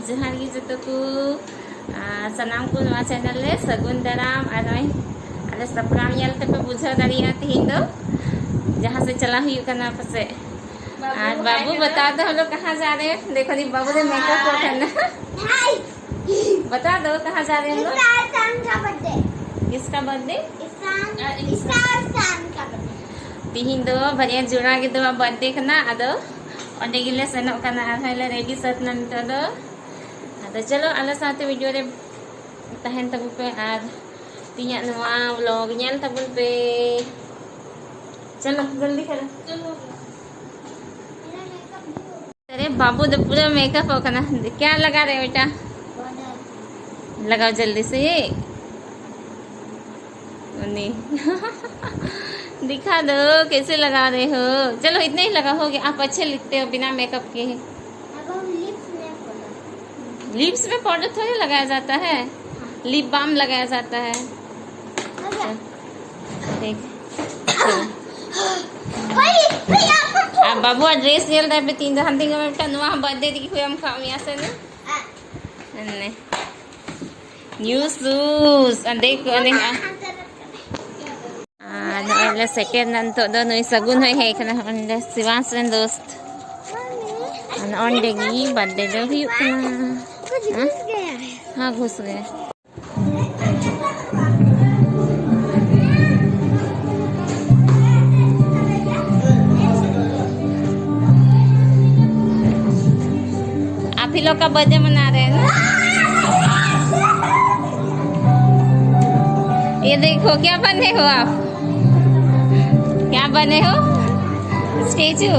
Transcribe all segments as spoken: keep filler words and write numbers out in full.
ᱡᱚᱦᱟᱨ ᱜᱮ ᱡᱚᱛᱚ ᱠᱚ, ᱟᱨ ᱥᱟᱱᱟᱢ ᱠᱚ ᱱᱚᱣᱟ ᱪᱮᱱᱮᱞ ᱨᱮ ᱥᱟᱹᱜᱩᱱ ᱫᱟᱨᱟᱢ᱾ ᱟᱨ ᱱᱚᱜᱼᱚᱭ ᱟᱞᱮ ᱥᱟᱯᱲᱟᱣ ᱧᱮᱞ ᱛᱮᱯᱮ ᱵᱩᱡᱷᱟᱹᱣ ᱫᱟᱲᱮᱭᱟᱜᱼᱟ ᱛᱤᱦᱤᱧ ᱫᱚ ᱡᱟᱦᱟᱸ ᱥᱮᱫ ᱪᱟᱞᱟᱣ ᱦᱩᱭᱩᱜ ᱠᱟᱱᱟ ᱯᱟᱥᱮᱡ᱾ ᱟᱨ ᱵᱟᱹᱵᱩ, ᱵᱟᱛᱟᱣ ᱫᱚ ᱦᱟᱢ ᱞᱳᱜ ᱠᱟᱦᱟᱸ ᱡᱟ ᱨᱮ ᱦᱮᱸ? ᱫᱮᱠᱷᱳ ᱫᱤ, ᱵᱟᱹᱵᱩ ᱫᱚ ᱢᱮᱠᱟᱯ ᱠᱚ ᱠᱟᱱᱟ᱾ ᱵᱟᱛᱟᱣ ᱫᱚ ᱠᱟᱦᱟᱸ ᱡᱟ ᱨᱮ ᱦᱟᱢ ᱞᱳᱜ? ᱤᱥᱠᱟ ᱤᱨᱥᱟᱱ ᱠᱟ ᱵᱟᱨᱛᱷᱰᱮ᱾ ᱠᱤᱥᱠᱟ ᱵᱟᱨᱛᱷᱰᱮ? ᱤᱥᱟᱱ, ᱤᱥᱠᱟ ᱤᱨᱥᱟᱱ ᱠᱟ ᱵᱟᱨᱛᱷᱰᱮ᱾ ᱛᱤᱦᱤᱧ ᱫᱚ ᱵᱟᱨᱭᱟ ᱡᱚᱲᱟ ᱜᱤᱫᱽᱨᱟᱹᱣᱟᱜ ᱵᱟᱨᱛᱷᱰᱮ ᱠᱟᱱᱟ, ᱟᱫᱚ ᱚᱸᱰᱮ ᱜᱮᱞᱮ ᱥᱮᱱᱚᱜ ᱠᱟᱱᱟ᱾ ᱟᱨᱦᱚᱸ ᱞᱮ ᱨᱮᱰᱤ ᱥᱟᱹᱛ ᱮᱱᱟ ᱱᱤᱛᱚᱜ ᱫᱚ᱾ ᱟᱫᱚ ᱪᱚᱞᱚ, ᱟᱞᱮ ᱥᱟᱶᱛᱮ ᱵᱷᱤᱰᱤᱭᱳ ᱨᱮ ᱛᱟᱦᱮᱱ ᱛᱟᱵᱚᱱ ᱯᱮ ᱟᱨ ᱛᱤᱦᱤᱧᱟᱜ ᱱᱚᱣᱟ ᱵᱞᱚᱜ ᱧᱮᱞ ᱛᱟᱵᱚᱱ ᱯᱮ᱾ ᱪᱚᱞᱚ, ᱡᱚᱞᱫᱤ ᱠᱚᱨᱚ᱾ ᱟᱨᱮ ᱵᱟᱹᱵᱩ ᱫᱚ ᱯᱩᱨᱟᱹ ᱢᱮᱠᱟᱯᱚᱜ ᱠᱟᱱᱟ᱾ ᱠᱭᱟ ᱞᱟᱜᱟ ᱨᱮ ᱵᱮᱴᱟ? ᱞᱟᱜᱟᱣ ᱡᱚᱞᱫᱤ ᱥᱮ᱾ ᱩᱱᱤ ᱫᱤᱠᱷᱟ ᱫᱚ, ᱠᱮᱥᱮ ᱞᱟᱜᱟᱣ ᱨᱮ ᱦᱳ? ᱪᱚᱞᱚ, ᱤᱛᱱᱟ ᱦᱤ ᱞᱟᱜᱟᱣ, ᱦᱳ ᱜᱮ, ᱟᱯ ᱟᱪᱷᱮ ᱞᱤᱠᱷᱛᱮ ᱦᱳ ᱵᱤᱱᱟ ᱢᱮᱠᱟᱯ ᱠᱮ ᱦᱤ᱾ अब हम लिप्स में पाउडर। लिप्स में पाउडर थोड़ी लगाया जाता है, लिप बाम लगाया जाता है। हो गया। देख। भाई, भाई, आपको ᱟᱨ ᱵᱟᱹᱵᱩᱣᱟᱜ ᱰᱨᱮᱥ ᱧᱮᱞ ᱫᱟᱭ ᱯᱮ, ᱛᱤᱦᱤᱧ ᱫᱚ ᱦᱟᱱᱛᱮ ᱜᱮ ᱢᱤᱫᱴᱟᱝ ᱱᱚᱣᱟ ᱦᱚᱸ ᱵᱟᱨᱛᱷᱰᱮ ᱨᱮᱜᱮ ᱠᱚ ᱮᱢ ᱠᱟᱜ ᱢᱮᱭᱟ ᱥᱮ ᱱᱩ? ᱟᱜ᱾ ᱱᱮ᱾ ᱱᱤᱭᱩ ᱥᱩᱡ᱾ ᱟᱨ ᱫᱮᱠᱷ, ᱚᱱᱮ ᱦᱟᱸᱜ᱾ ᱟᱨ ᱱᱚᱜᱼᱚᱭ ᱞᱮ ᱥᱮᱴᱮᱨ ᱮᱱᱟ ᱱᱤᱛᱚᱜ ᱫᱚ᱾ ᱱᱩᱭ ᱥᱟᱹᱜᱩᱱ ᱦᱚᱸᱭ ᱦᱮᱡ ᱟᱠᱟᱱᱟ, ᱱᱚᱜᱼᱚᱭ ᱱᱚᱰᱮ ᱥᱤᱵᱟᱝᱥ ᱨᱮᱱ ᱫᱳᱥᱛ᱾ ᱟᱨ ᱱᱚᱜᱼᱚᱭ ᱱᱚᱰᱮ ᱜᱮ ᱵᱟᱨᱛᱷᱰᱮ ᱫᱚ ᱦᱩᱭᱩᱜ ᱠᱟᱱᱟ᱾ ᱦᱮᱸ? ᱦᱮᱸ, ᱜᱷᱩᱥ ᱜᱮ᱾ आप ही लोग का बर्थडे मना रहे हैं ना? ये देखो, क्या बने हो आप? क्या बने हो? Statue.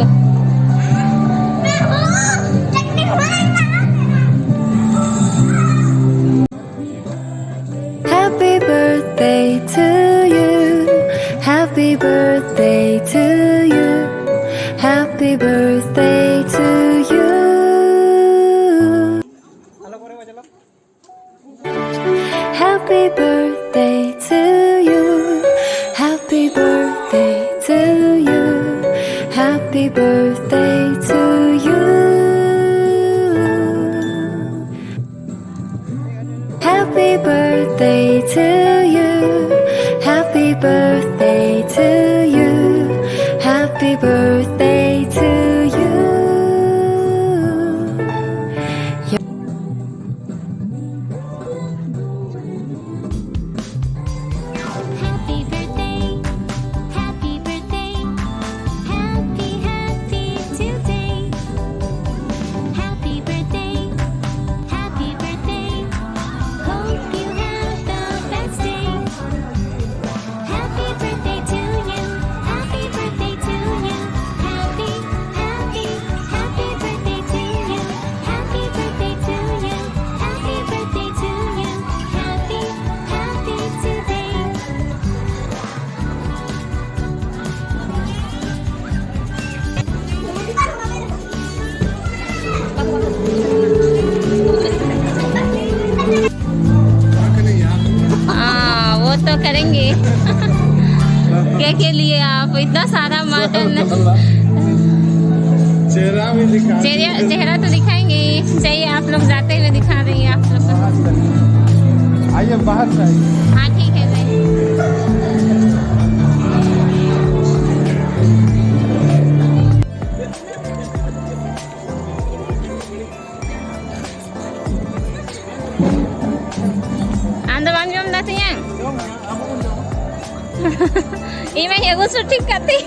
Happy birthday to you. Happy birthday to you. Happy birthday to you. Happy birthday to you. Happy birthday to you. Happy birthday to you. Birthday to you. Happy birthday to you. Happy birthday, happy birthday, happy, happy today. Happy birthday, happy birthday, hope you have the best day. Happy birthday to you, happy birthday to you, happy, happy, happy birthday to you, happy birthday to you, happy birthday to you, happy, happy today. हाँ, वो तो करेंगे। क्या के लिए आप इतना सारा मटन? चेहरा भी दिखा चेहरा, चेहरा तो दिखाएंगे ही। चलिए, आप लोग जाते हुए दिखा देंगे आप लोग को। आइए, बाहर से आइए। हाँ, ठीक है भाई। ᱟᱢ ᱫᱚ ᱵᱟᱢ ᱡᱚᱢ ᱮᱫᱟ ᱛᱤᱧᱟᱹ? ᱤᱧ ᱢᱟᱧ ᱟᱹᱜᱩ ᱥᱩᱴᱷᱤᱠ ᱠᱟᱛᱮ᱾